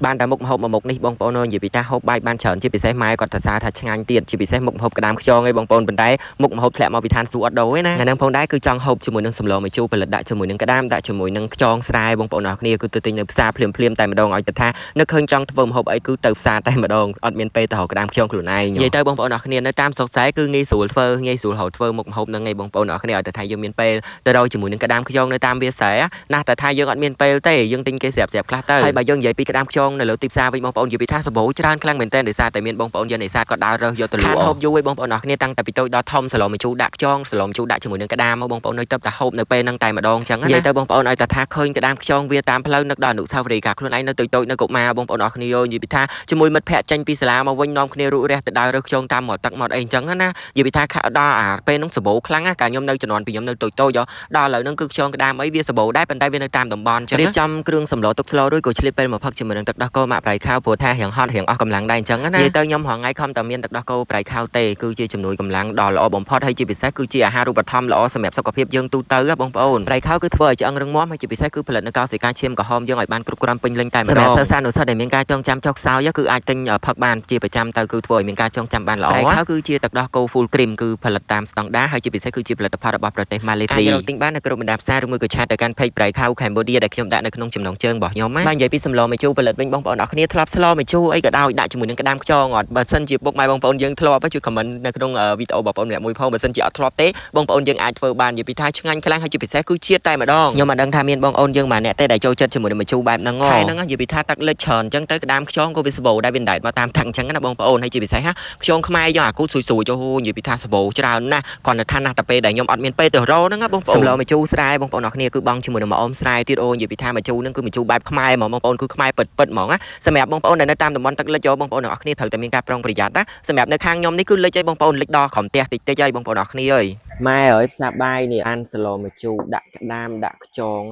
បានតែមុខម្ហូបមួយមុខនេះបងប្អូនអើយនិយាយពីថាហូបបាយបានច្រើនជាពិសេសម៉ែគាត់សរសើរថាឆ្ងាញ់ទៀតជាពិសេសមុខម្ហូបក្តាមខ្យងឯងបងប្អូនប៉ុន្តែមុខម្ហូបធ្លាក់មកពីឋានសួគ៌អត់ដូរទេណាថ្ងៃហ្នឹងផងដែរគឺចង់ហូបជាមួយនឹងសម្លម្ជូរផលិតដាក់ជាមួយនឹងក្តាមដាក់ជាមួយនឹងខ្យងស្រែបងប្អូនអរគ្នាគឺទៅទិញនៅផ្សារភ្លាមភ្លាមតែម្ដងឲ្យទៅថានឹកឃើញចង់ធ្វើម្ហូបអីគឺទៅផ្សារតែម្ដងអត់មានពេលទៅរកក្តាមខ្យងខ្លួនឯងនិយាយទៅបងប្អូនអរគ្នានៅតាមស្រុកស្រែគឺងាយស្រួលធ្វើងាយស្រួលរកធ្វើមុខម្ហូបហ្នឹងឯងបងប្អូនអរគ្នាឲ្យទៅថាយើងមានពេលទៅរកជាមួយនឹងក្តាមខ្យងនៅតាមវាលស្រែណាស់តែថាយើងអត់មានពេលទេយើងទិញគេស្រាប់ស្រាប់ខ្លះទៅហើយបើយើងនិយាយពីក្តាមខ្យងនៅលើទីផ្សារវិញបងប្អូននិយាយពីថាសម្បូរច្រើនខ្លាំងមែនទែនដោយសារតែមានបងប្អូនយើងនេសាទក៏ដើររើសយកទៅលក់ហូបយូរឯងបងប្អូនអរគ្នាតាំងតែពីតូចដល់ធំសឡុំម្ជូរដាក់ខ្យងសឡុំម្ជូរដាក់ជាមួយនឹងក្តាមមកបងប្អូននៅទៅតែហូបនៅពេលហ្នឹងតែម្ដងចឹងណានិយាយទៅបងប្អូនឲ្យតែថាឃើញក្តាមខ្យងវាតាមផ្លូវនឹកដល់អនុស្សាវរីយ៍កាខ្លួនឯងនៅតូចៗនៅកុមារបងប្អូនអរគ្នានិយាយពីថាជាមួយមិត្តភ័ក្តិចេញពីសាលាមកវិញនាំគ្នារុះរះទៅដើររើសខ្យងតាមមាត់ទឹកមាត់អីចឹងណានិយាយពីថាដល់អាពេលហ្នឹងសម្បូរខ្លាំងណាកាលខ្ញុំនៅជំនាន់ពីខ្ញុំនៅតូចៗដល់ឥឡូវហ្នឹងគឺខ្យងក្តាមអីវាសម្បូរដែរប៉ុន្តែវានៅតាមតំបន់ចឹងរៀបចំគ្រឿងសម្លទុកស្លរួចក៏ឆ្លៀតពេលមកផឹកជាមួយនឹងទឹកដោះគោម៉ាក់ប្រៃខៅព្រោះថារៀងហត់រៀងអស់កម្លាំងដែរអញ្ចឹងណានិយាយទៅខ្ញុំរាល់ថ្ងៃខំតែមានទឹកដោះគោប្រៃខៅទេគឺជាជំនួយកម្លាំងដ៏ល្អបំផុតហើយជាពិសេសគឺជាអាហារូបត្ថម្ភល្អសម្រាប់សុខភាពយើងទូទៅបងប្អូនប្រៃខៅគឺធ្វើឲ្យឆ្អឹងរឹងមាំហើយជាពិសេសគឺផលិតនៅកោសិកាឈាមក្រហមយើងឲ្យបានគ្រប់គ្រាន់ពេញលេញតែម្ដងសម្រាប់សិស្សានុសិស្សដែលមានការចងចាំចុះខ្សោយគឺអាចទិញផឹកបានជាប្រចាំទៅគឺធ្វើឲ្យមានការចងចាំបានល្អប្រៃខៅគឺជាទឹកដោះគោ full cream គឺផលិតតាមស្តង់ដារហើយជាពិសេសគឺជាផលិតផលរបស់ប្រទេសម៉ាឡេស៊ីអាចរកទិញបាននៅគ្រប់បណ្ដាផ្សារឬមួយក៏chat ទៅកាន់ page ប្រៃខៅ Cambodia ដែលខ្ញុំដាក់នៅក្នុងចំណងជើងរបស់ខ្ញុំណាបាទនិយាយពីសម្លម្ជូរផលិតវិញបងប្អូនអរគ្នាធ្លាប់ស្លម្ជូរអីក៏ដោយដាក់ជាមួយនឹងក្តាមខ្យងអត់បើសិនជាពុកម៉ែបងប្អូនយើងធ្លាប់ជួយ comment នៅក្នុងវីដេអូបងប្អូនម្នាក់មួយផងបើសិនជាអត់ធ្លាប់ទេបងប្អូនយើងអាចធ្វើបាននិយាយពីថាឆ្ងាញ់ខ្លាំងហើយជាពិសេសគឺជាតិតែម្ដងខ្ញុំមិនដឹងថាមានបងប្អូនយើងម្នាក់ទេដែលចូលចិត្តជាមួយនឹងម្ជូរបែបហ្នឹងខែហ្នឹងនិយាយពីថាទឹកលិចច្រើនអញ្ចឹងទៅក្តាមខ្យងក៏វាសម្បូរដែរវាដែតមកតាមទឹកអញ្ចឹងណាបងប្អូនហើយជាពិសេសខ្យងខ្មែរយកអាគូស្រួយស្រួយចូលនិយាយពីថាសម្បូរច្រើនណាស់គ្រាន់តែថាណាស់តែពេលដែលខ្ញុំអត់មានពេលទៅរកហ្នឹងណាបងប្អូនសម្លម្ជូរស្រែបងប្អូនអរគ្នាគឺបងជាមួយនឹងម្អមស្រែទៀតអូនិយាយពីថាម្ជូរហ្នឹងគឺម្ជូរបែបខ្មែរហ្មងបងប្អូនគឺខ្មែរពិតពិតហ្មងណាសម្រាប់បងប្អូនដែលនៅតាមតំបន់ទឹកលិចយកបងប្អូនទាំងអស់គ្នាត្រូវតែមានការប្រុងប្រយ័ត្នណាសម្រាប់នៅខាងខ្ញុំនេះគឺលិចឲ្យបងប្អូនលិចដល់ក្រោមផ្ទះតិចតិចហើយបងប្អូនអរគ្នាអើយម៉ែអើយផ្សារបាយនេះអានសឡម្ជូរដាក់ក្តាមដាក់ខ្យង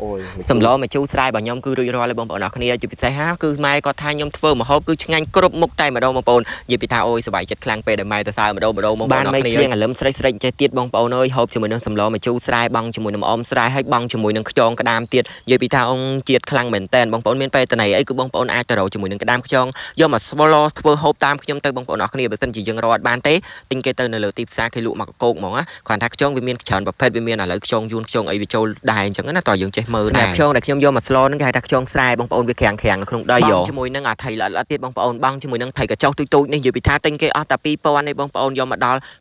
អូយសម្លម្ជូរស្រែរបស់ខ្ញុំគឺរួចរាល់ហើយបងប្អូនអរគ្នាជាពិសេសហាគឺម៉ែគាត់ថាខ្ញុំធ្វើម្ហូបគឺឆ្ងាញ់គ្រប់មុខតែម្ដងបងប្អូននិយាយពីថាអូយសប្បាយចិត្តខ្លាំងពេលដែលម៉ែទៅសើម្ដងម្ដងបងប្អូនអរគ្នាបានមេឃភ្លៀងអាលឹមស្រិចស្រិចចេះទៀតបងប្អូនអើយហូបជាមួយនឹងសម្លម្ជូរស្រែបង់ជាមួយនឹងម្អមស្រែហើយបង់ជាមួយនឹងខ្យងក្តាមទៀតនិយាយពីថាអង្គជាតិខ្លាំងមែនតែនបងប្អូនមានពេលតណៃអីគឺបងប្អូនអាចទៅរកជាមួយនឹងក្តាមខ្យងយកមកស្វឡធ្វើហូបតាមខ្ញុំទៅបងប្អូនអរគ្នាបើសិនជាយើងរកអត់បានទេទិញគេទៅនៅលើទីផ្សារគេលក់មកកកោកហ្មងណាគ្រាន់ថាខ្យងវាមានច្រើនប្រភេទវាមានឥឡូវខ្យងយួនខ្យងអីវាចូលដែរអញ្ចឹងណាតើយើងចេះមើលដែរខ្យងដែលខ្ញុំយកមកស្លហ្នឹងគេហៅថាខ្យងស្រែបងប្អូនវាក្រាំងក្រាំងនៅក្នុងដីយោជាមួយនឹងអាថៃល្អិតៗទៀតបងប្អូនបង់ជាមួយនឹងថៃកញ្ចុះទូចទូចនេះនិយាយពីថាទិញគេអស់តែ2000ទេបងប្អូនយកមកដល់